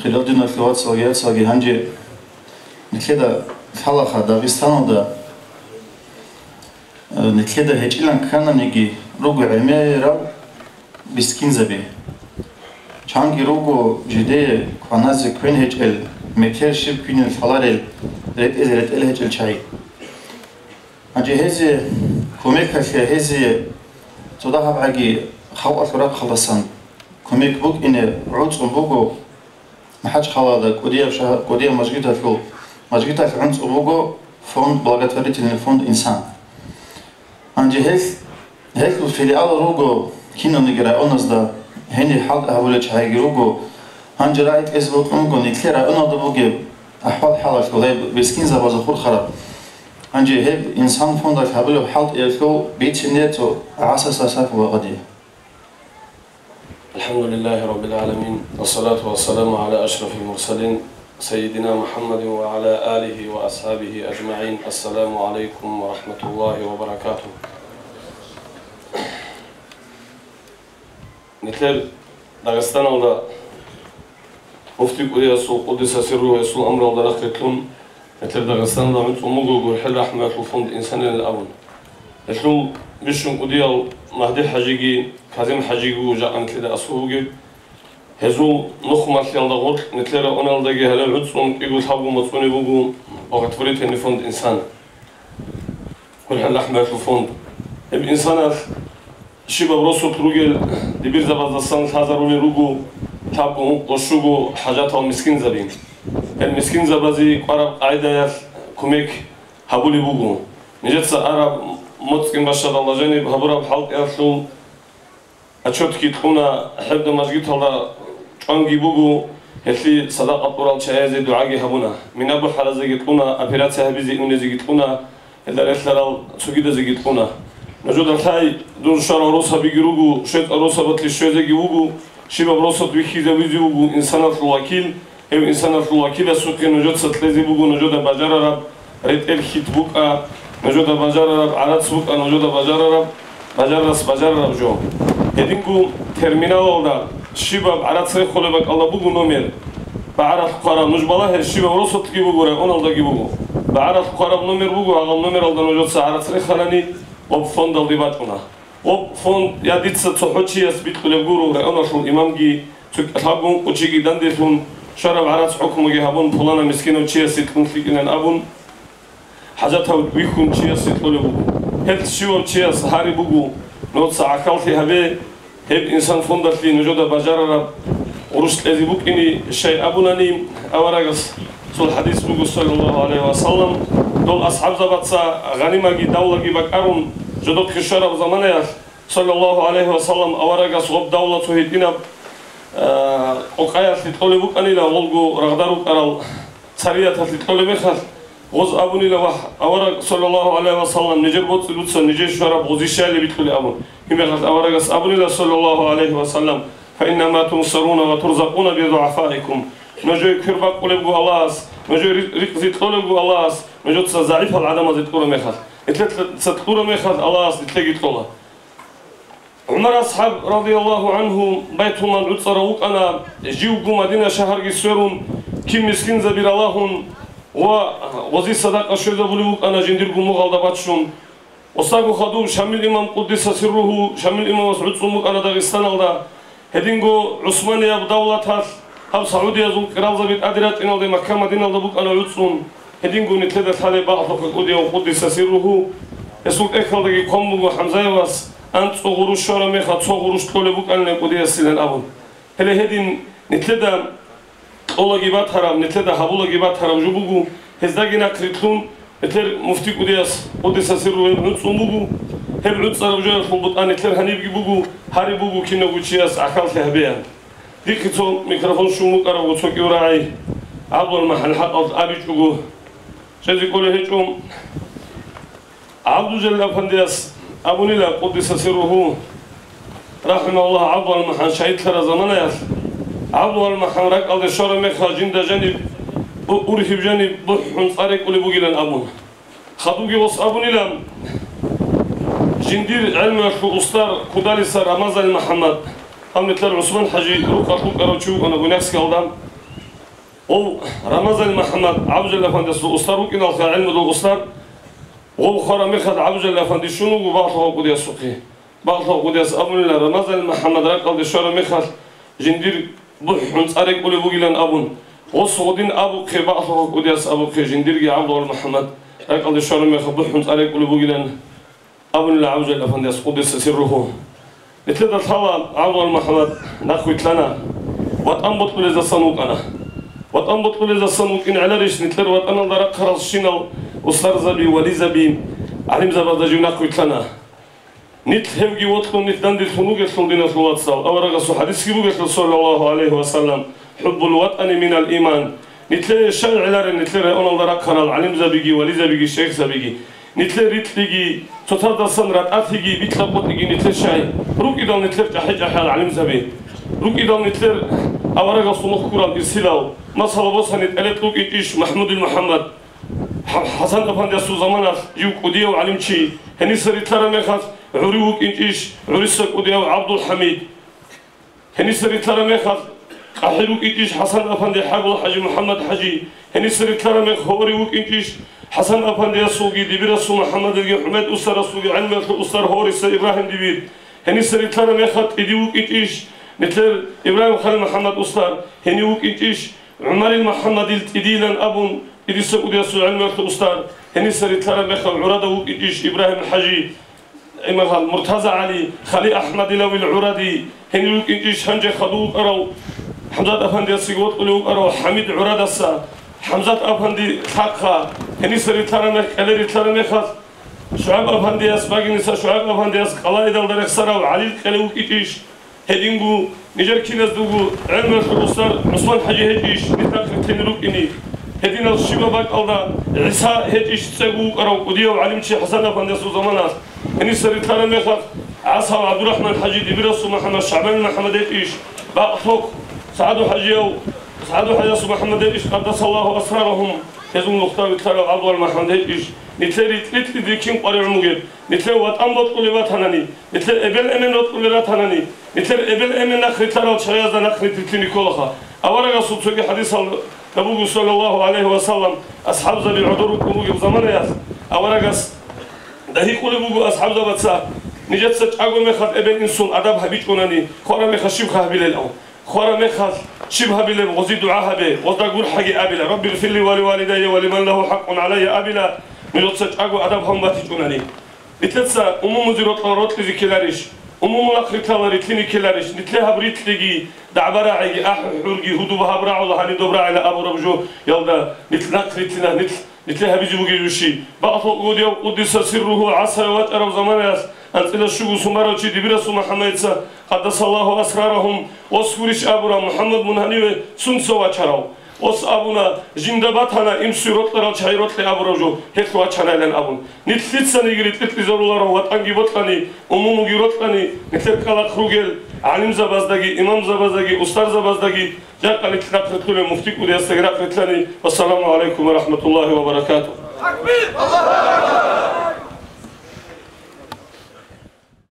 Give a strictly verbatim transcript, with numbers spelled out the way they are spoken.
Хириял диналъул вацалги яцалги, гьанже нилъеда лъалаха Дагъистаналда, э, нилъеда гьечӀилан ккананиги руго гӀемерал мискинзаби. Чанги руго жидее кваназе квен гьечӀел, метер щиб квинел лъаларел, ретӀезе ретӀел гьечӀел чагӀи. Гьанже гьезие кумекалъе, гьезие цо дагьабгӀаги халкъалъул рахъалдасан кумек букӀине гӀуцӀун буго МахӀачхъалада кӀудияб шагьа-, кӀудияб мажгиталъул, мажгиталъ гӀуцӀун буго фонд, благотворительный фонд «Инсан». Гьанже гьелъ, гьелъул филиал руго киналниги районазда, гьенир хӀалтӀи гьабулел чагӀиги руго. Гьанже рагӀи кьезе бокьун буго нилъер районалда бугеб ахӀвал-хӀалалъул гьеб мискинзабазул хурхараб. Гьанже гьеб «Инсан» фондалъ гьабулеб хӀалтӀиялъул бицине цо гӀасаса сахлъула гъадин. الحمد لله رب العالمين، والصلاة والسلام على أشرف المرسلين، سيدنا محمد وعلى آله وأصحابه أجمعين. السلام عليكم ورحمة الله وبركاته. Нилъер Дагъистаналда муфти кӀудиясул, къуддиса сирругьу, гьесул амралда рахъ рилълъун, нилъер Дагъистаналда гӀуцӀун буго ГурхӀел рахӀмаялъул фонд «Инсанилан» абун. Гьелъул бищун кӀудиял Магьди-хӀажиги, Казим-хӀажиги вуго жакъа нилъеда аскӀов вугеб. Гьезул нухмалъиялда гъоркь нилъер районалдаги гьале гӀуцӀун кӀиго-лъабго моцӀ цӀуне буго благотворительный фонд «Инсан», ГурхӀел рахӀмаялъул фонд. Гьеб «Инсаналъ» щибаб росулъ ругел дибирзабаздасан лъазарулел руго лъабго-ункъго-щуго хӀажатал мискинзаби. Гьел мискинзабазе кӀвараб къагӀидаялъ кумек гьабулеб буго. Нижеца араб моцӀ-гьин бащадалда жаниб гьабураб хӀалтӀиялъул отчетги кьуна, гьеб мажгиталда чӀванги буго, гьелъие садакъа кьурал чагӀазе дугӀаги гьабуна, мина бухӀаразеги кьуна, операция гьабизе унезеги кьуна, гьелда релълъарал цогидазеги кьуна. Нужеда лъай, дун щварал росабиги руго, щвезал росабалъе щвезеги вуго, щибаб росулъ вихьизавизе вуго «Инсаналъул» вакил, гьев «Инсаналъул» вакиласухъе нужеца кьезе буго нужеда бажарараб ретӀел хьит букӀа, нужеда бажарараб гӀарац букӀа, нужеда бажарараб, бажарас бажарараб жо. Гьединго терминалалда щибаб гӀарац рехулеб бакӀалда буго номер. БагӀаралъ хъвараб, нуж балагье, щибаб росулъги буго, районалдаги буго. БагӀаралъ хъвараб номер буго, гьагъаб номералда нужеца гӀарац реханани, гъоб фондалде бачӀуна. Гъоб фонд я дица цохӀо чияс бикьулеб гуро, районалъул имамги, цо кӀалъабго-ункъо чиги данделъун, щвараб гӀарац хӀукмуги гьабун, пуланав мискинав чиясе кьун лъикӀилан абун, хӀажатав вихьун чиясе кьолеб буго. Гьеб щивав чияс гьари буго, нужеца гӀахьаллъи гьабе, гьеб «Инсан» фондалъе нужеда бажарараб гъурущ кьезе букӀине щай абунани, аварагасул хӀадис буго, саллаллагьу гӀалайгьи ва саллам, дол асхӀабзабаца гъанимаги давлаги бакӀарун жодохъе щвараб заманаялъ, саллаллагьу гӀалайгьи ва саллам, аварагас гъоб давла цо гьитӀинаб, а, къокъаялъе кьолеб букӀанила, гъолго рагъда рукӀарал царияталъе кьолеб мехалъ, гъоз абунила, вагь, авараг, саллаллагьу гӀалайгьи ва саллам, нижер боцӀи буца, нижер щвараб гъози щайилеб бикьулеб абун. Гьеб мехалъ аварагас абунила, саллаллагьу гӀалайгьи ва саллам: «Фаиннама тунсаруна ва турзакъуна бидугӀафаикум». Нужее квер бакъулеб буго Аллагьас, нужее ри-, ризкъи кьолеб буго Аллагьас, нужеца загӀипал гӀадамазе кьураб мехалъ. Нилъеца кьураб мехалъ Аллагьас нилъеги кьола. ГӀумар асхӀаб, радияллагьу гӀангьу, Байтулмал гӀуцӀарав вукӀана, живго Мадина шагьарги сверун, кин мискинзаби ралагьун ва гъози садакъа щвезабулев вукӀана жиндирго мугъалда баччун. Осаго хадуб Шамил имам, къуддиса сирругьу, Шамил имамас гӀуцӀун букӀана Дагъистаналда. Гьединго ГӀусманияб давлаталъ, гьаб Саудиязул кӀиралзаби тӀаде ратӀиналде Макка-Мадиналда букӀана гӀуцӀун. Гьединго нилъеда лъалеб багьлъухъе кӀудияв, къуддиса сирругьу, гьесул тӀехьалдаги хъван буго ХӀамзаевас, анцӀго гъурущ щвараб мехалъ цо гъурущ кьолеб букӀанилан кӀудиясилан абун. Гьеле гьедин нилъеда кьолаги батараб, нилъеда гьабулаги батараб жо буго, гьездаги нахърилълъун, нилъер муфти кӀудияс, къуддиса сирругьу, гьеб гӀуцӀун буго. Гьеб гӀуцӀараб жоялъул бутӀа нилъер гьанибги буго, гьари буго кинавго чияс гӀахьаллъи гьабеян. Дихъе цо микрофон щун букӀарабго цо кӀиго рагӀи, ГӀабдул МахӀан хӀакъалъ абичӀого, чӀезе кӀолей гьечӀо. ГӀабдул Жалил афандияс абунила, къуддиса сирругьу, рахӀимагьуллагь, ГӀабдул МахӀан шагьидлъараб заманаялъ, ГӀабдул МахӀан ракӀалде щвараб мехалъ жинда жаниб, бу-, ургьиб жаниб бухӀун цӀар рекӀулеб бугилан абун. Хадубги гъос абунила, жиндир гӀелмуялъул устар Кудалиса Рамазан МухӀаммад, гьав нилъер ГӀусман-хӀажи рукъалъ вукӀарав чи вукӀана Буйнакскиялда. Гъов Рамазан МухӀаммад ГӀабдулла-афандиясул устар вукӀиналха, гӀелмудул устар, гъов хвараб мехалъ ГӀабдулла-афанди щун вуго Багълъухъа кӀудиясухъе. Багълъухъа кӀудияс абунила, Рамазан МухӀаммад ракӀалде щвараб мехалъ жиндир бухӀун цӀар рекӀулеб бугилан абун, гъос гъодин абухъе, Багълъухъа кӀудияс абухъе, жиндирги ГӀабдул МухӀаммад ракӀалде щвараб мехалъ бухӀун цӀар рекӀулеб бугилан абунила ГӀабдулла-афандияс, къуддиса сирругьу. Нилъеда лъала, ГӀабдул МухӀаммад нахъ вилълъана, ватӀан бокьулезасан вукӀана. ВатӀан бокьулезасан вукӀин гӀеларищ, нилъер ватӀаналда рахъаралщинал устарзаби, вализаби, гӀалимзабазда жив нахъ вилълъана. Нилъ гьевги вокьун, нилъ данделъун вугелъул, диналъул вацал, аварагасул хӀадисги бугелъул, саллаллагьу гӀалайгьи ва саллам, «ХӀуббул ватӀани минал иман». Нилъее щай гӀеларел нилъер районалда рахъарал гӀалимзабиги, вализабиги, шейхзабиги? Нилъер рикьлъиги, цоцаздасан ратӀалъиги, бикьа-къотӀиги нилъер щай? РукӀидал нилъер чӀахӀи-чӀахӀиял гӀалимзаби, рукӀидал нилъер аварагасул нух ккурал ирсилал, масала босани, тӀерекь вукӀинчӀищ МахӀмудил МухӀаммад, ХӀа-, ХӀасан-афандиясул заманалъ жив кӀудияв гӀалимчи, гьениса рилълъараб мехалъ гӀурив вукӀинчӀищ гӀуриса кӀудияв ГӀабдул-ХӀамид? Гьениса рилълъараб мехалъ къахӀир вукӀинчӀищ ХӀасан-афанди, ХӀайбул-хӀажи, МухӀаммад-хӀажи? Гьениса рилълъараб мехалъ гьорив вукӀинчӀищ ХӀасан-афандиясулги дибирасул МухӀаммадилги ХӀумед устарасулги гӀелмуялъул устар гьориса Ибрагьим дибир? Гьениса рилълъараб мехалъ тӀиди вукӀинчӀищ нилъер Ибрагьим Халил МухӀаммад устар? Гьенив вукӀинчӀищ ГӀумарил МухӀаммадил тӀидилан абун, тӀидиса кӀудиясул гӀелмуялъул устар? Гьениса рилълъараб мехалъ гӀурада вукӀинчӀищ Ибрагьим-хӀажи, имагьал Муртаза-ГӀали, Хали-АхӀмадилав ил гӀуради? Гьенив вукӀинчӀищ гьанже хадув вукӀарав, ХӀамзат-афандиясеги вокьулев вукӀарав ХӀамид гӀурадаса, ХӀамзат-афанди лъахъа? Гьениса рилълъараб мехалъ, кӀале рилълъараб мехалъ ШугӀайб-афандияс, багиниса ШугӀайб-афандияс къалаидалда рехсарав ГӀалил кӀале вукӀинчӀищ? Гьединго нижер киназдаго гӀелмуялъул устар ГӀусман-хӀажи гьечӀищ нилъ нахъ рилълъине рукӀине? Гьединал щибаб бакӀалда ГӀиса гьечӀищ цӀего вукӀарав кӀудияв гӀалимчи ХӀасан-афандиясул заманалъ? Гьениса рилълъараб мехалъ ГӀасав ГӀабдурахӀман-хӀажи, дибирасул МухӀаммад, ШагӀбанил МухӀаммад гьечӀищ? Бакълъухъ СагӀаду-хӀажияв, СагӀаду-хӀажиясул МухӀаммад гьечӀищ, къаддасаллагьу асрарагьум, гьезул нухда вилълъарав ГӀабдул-МухӀаммад гьечӀищ? Нилъер рикьи-рикьиде кин къваригӀун бугеб? Нилъер ватӀан бокьулеб батанани, нилъер эбел-эмен рокьулел ратанани, нилъер эбел-эмен нахъ рилълъарал чагӀиязда нахъ нилъ рилълъине кколаха. Аварагасул цоги хӀадисалда буго, саллаллагьу гӀалайгьи ва саллам, асхӀабзаби гӀодор рукӀун ругеб заманаялъ, аварагас дагьикъулеб буго асхӀабзабаца: «Нижеца чӀаго мехалъ эбел-инсул адаб гьабичӀунани, хвараб мехалъ щиб гьабилел?» Хвараб мехалъ щиб гьабилеб? Гъози дугӀа гьабе, гъозда гурхӀаги абила, «Рабби гфирли ва ли валидайя ва лиман лагьу хӀакъун гӀалайя» абила, нужеца чӀаго адаб гьабун батичӀунани. Нилъеца умумузе рокьа-, рокьизе ккеларищ? Умумул нахъ рилълъала, рилълъине ккеларищ? Нилъе гьаб рикьиги, дагӀба-рагӀиги, ахӀу-хӀурги, гьудуб гьаб рагӀула, гьаниб доб рагӀила абураб жоялда нилъ нахъ рилълъина, нилъ Нилъе гьабизе бугеб щиб? Бакълъухъ кӀудияв, къуддиса сирругьу, ГӀасаве вачӀараб заманаялъ анцӀила щуго сумарав чи дибирасул МухӀаммадица, къаддасаллагьу асрарагьум, ос гурищ абурав МухӀаммад мун гьаниве сунца вачарав? Ос абуна, жинда батана, имсуе рокьарал чагӀи рокье абурав жо, гьелъ вачанайилан абун. Нилъ лъицаниги ритӀи-ритӀизаруларо, ватӀанги бокьани, умумуги рокьани, нилъер кӀкӀалахъ ругел гӀалимзабаздаги, имамзабаздаги, устарзабаздаги, Жакъа нилъ нахъ рилълъулев муфти кӀудиясдаги рахъ рилълъани. Вассаламу гӀалайкум ва рахӀматуллагьи ва баракатугь.